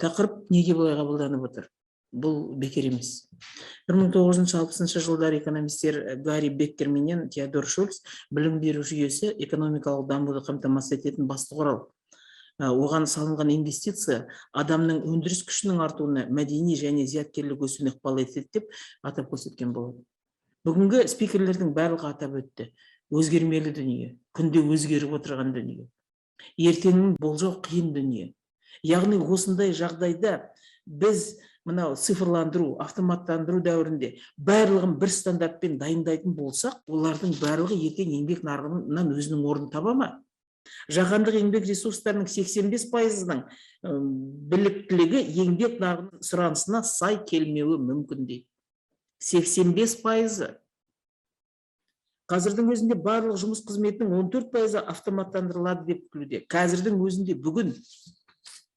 Тақырып неге бұлай қабылданып отыр? Бұл бекер емес. 1960 жылдары экономистер Гарри Беккер менен Теодор Шульц білім беру жүйесі экономикалық дамуды қамтамасыз ететін басты құрал. Оған салынған инвестиция адамның өндіріс күшінің артуына, мәдени және зияткерлік өсуіне ықпал етеді деп атап көрсеткен болатын. Бүгінгі спикерлердің барлығы атап өтті. Өзгермелі дүние, күнде өзгеріп отырған дүние. Ертеңін болжау қиын дүние. Яғни осындай жағдайда біз мынау цифрландыру, автоматтандыру дәуірінде барлығын бір стандартпен дайындайтын болсақ, олардың барлығы ертең еңбек нарығынан өзінің орнын таба ма? Жаһандық еңбек ресурстарының 85 пайызының біліктілігі еңбек нарығының сұранысына сай келмеуі мүмкін дейді. 85 пайызы. Қазірдің өзінде барлық жұмыс қызметінің 14 пайызы автоматтандырылады деп күтілуде. Қазірдің өзінде бүгін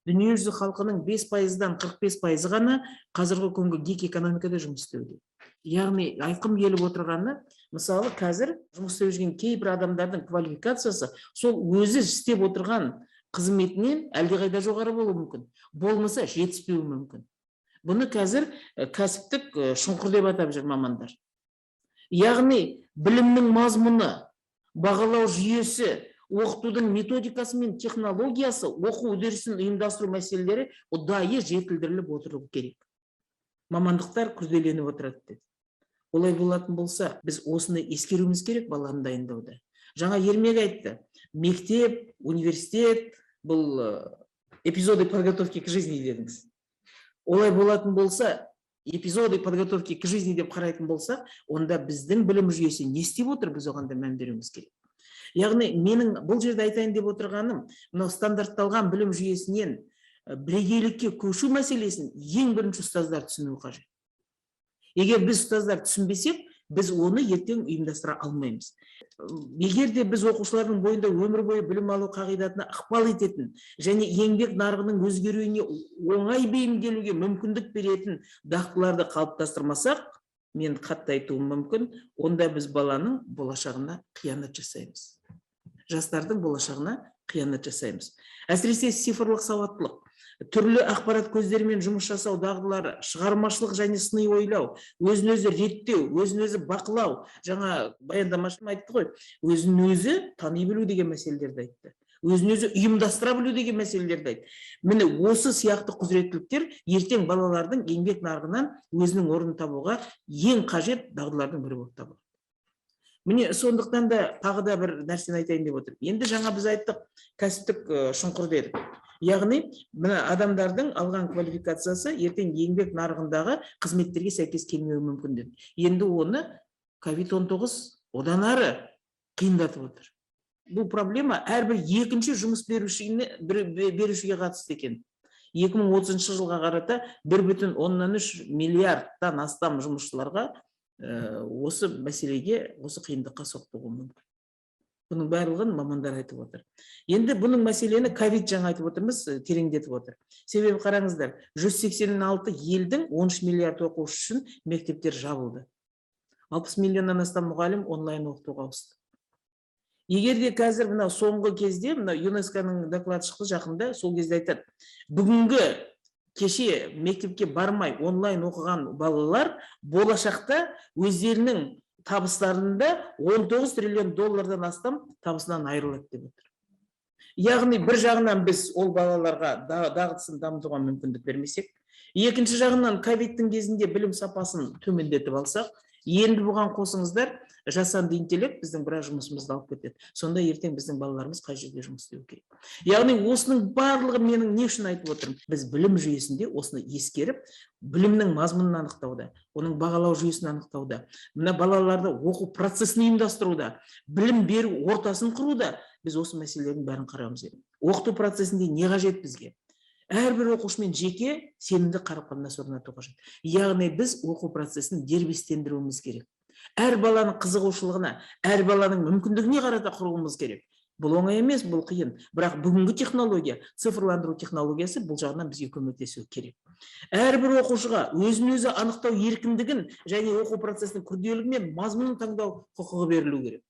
дүниежүзі халқының 5 пайыздан 45 пайызы ғана қазіргі күнгі гиг экономикада жұмыс істеуде. Яғни айтқым келіп отырғаны, мысалы, қазір жұмыс істеп жүрген кейбір адамдардың квалификациясы сол өзі істеп отырған қызметінен әлдеқайда жоғары болуы мүмкін, болмаса жетіспеуі мүмкін. Бұны қазір кәсіптік шұңқыр деп атап жүр мамандар. Яғни білімнің мазмұны, бағалау жүйесі, оқытудың методикасы мен технологиясы, оқу үдерісін ұйымдастыру мәселелері ұдайы жетілдіріліп отыру керек. Мамандықтар күрделеніп отырады деді. Олай болатын болса, біз осыны ескеруіміз керек баланы дайындауда. Жаңа Ермек айтты, мектеп, университет бұл эпизоды подготовки к жизни дедіңіз. Олай болатын болса, эпизоды подготовки к жизни деп қарайтын болсақ, онда біздің білім жүйесі не істеп отыр, біз оған да мән беруіміз керек. Яғни менің бұл жерде айтайын деп отырғаным, мынау стандартталған білім жүйесінен бірегейлікке көшу мәселесін ең бірінші ұстаздар түсінуі қажет. Егер біз, ұстаздар, түсінбесек, біз оны ертең ұйымдастыра алмаймыз. Егер де біз оқушылардың бойында өмір бойы білім алу қағидатына ықпал ететін және еңбек нарығының өзгеруіне оңай бейімделуге мүмкіндік беретін дағдыларды қалыптастырмасақ, мен қатты айтуым мүмкін, онда біз баланың болашағына қиянат жасаймыз, жастардың болашағына қиянат жасаймыз. Әсіресе цифрлық сауаттылық, түрлі ақпарат көздерімен жұмыс жасау дағдылары, шығармашылық және сыни ойлау, өзін өзі реттеу, өзін өзі бақылау, жаңа баяндамашым айтты ғой, өзін өзі тани білу деген мәселелерді айтты, өзін өзі ұйымдастыра білу деген мәселелерді айтты. Міне, осы сияқты құзыреттіліктер ертең балалардың еңбек нарығынан өзінің орнын табуға ең қажет дағдылардың бірі болып табылады. Міне, сондықтан да тағы да бір нәрсені айтайын деп отырмын. Енді жаңа біз айттық, кәсіптік шұңқыр дедік. Яғни мына адамдардың алған квалификациясы ертең еңбек нарығындағы қызметтерге сәйкес келмеуі мүмкін дедік. Енді оны ковид-19 одан ары қиындатып отыр. Бұл проблема әрбір екінші жұмыс берушіге, берушіге қатысты екен. 2030 жылға қарата 1,3 миллиардтан астам жұмысшыларға осы мәселеге, осы қиындыққа соқтығуы мүмкін. Бұның барлығын мамандар айтып отыр. Енді бұның мәселені ковид, жаңа айтып отырмыз, тереңдетіп отыр. Себебі қараңыздар, 186 елдің 13 миллиард оқушы үшін мектептер жабылды, 60 миллионнан астам мұғалім онлайн оқытуға ауысты. Егер де қазір мынау соңғы кезде мынау ЮНЕСКО-ның доклады шықты жақында, сол кезде айтады: бүгінгі, кеше мектепке бармай онлайн оқыған балалар болашақта өздерінің табыстарында 19 триллион доллардан астам табысынан айырылады деп отыр. Яғни бір жағынан біз ол балаларға дағдысын дамытуға мүмкіндік бермесек, екінші жағынан ковидтің кезінде білім сапасын төмендетіп алсақ, енді бұған қосыңыздар, жасанды интеллект біздің біраз жұмысымызды алып кетеді. Сонда ертең біздің балаларымыз қай жерде жұмыс істеу керек? Яғни осының барлығы, менің не үшін айтып отырмын, біз білім жүйесінде осыны ескеріп, білімнің мазмұнын анықтауда, оның бағалау жүйесін анықтауда, мына балаларды оқу процесін ұйымдастыруда, білім беру ортасын құруда біз осы мәселелердің бәрін қарауымыз керек. Оқыту процесінде не қажет бізге? Әрбір оқушымен жеке сенімді қарым қатынас орнату қажет. Яғни біз оқу процесін дербестендіруіміз керек, әр баланың қызығушылығына, әр баланың мүмкіндігіне қарата құруымыз керек. Бұл оңай емес, бұл қиын, бірақ бүгінгі технология, цифрландыру технологиясы бұл жағынан бізге көмектесуі керек. Әрбір оқушыға өзін өзі анықтау еркіндігін және оқу процесінің күрделілігі мен мазмұнын таңдау құқығы берілу керек.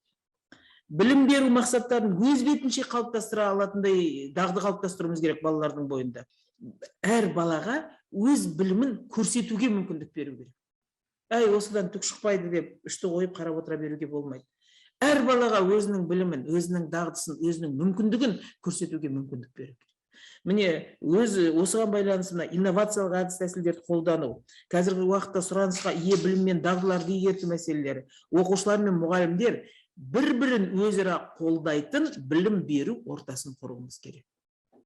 Білім беру мақсаттарын өз бетінше қалыптастыра алатындай дағды қалыптастыруымыз керек балалардың бойында. Әр балаға өз білімін көрсетуге мүмкіндік беру керек. Әй, осыдан түк шықпайды деп үшті қойып, қарап отыра беруге болмайды. Әр балаға өзінің білімін, өзінің дағдысын, өзінің мүмкіндігін көрсетуге мүмкіндік беру керек. Міне, өзі осыған байланысты мына инновациялық әдіс тәсілдерді қолдану, қазіргі уақытта сұранысқа ие білім мен дағдыларды игерту мәселелері, оқушылар мен мұғалімдер бір бірін өзара қолдайтын білім беру ортасын құруымыз керек.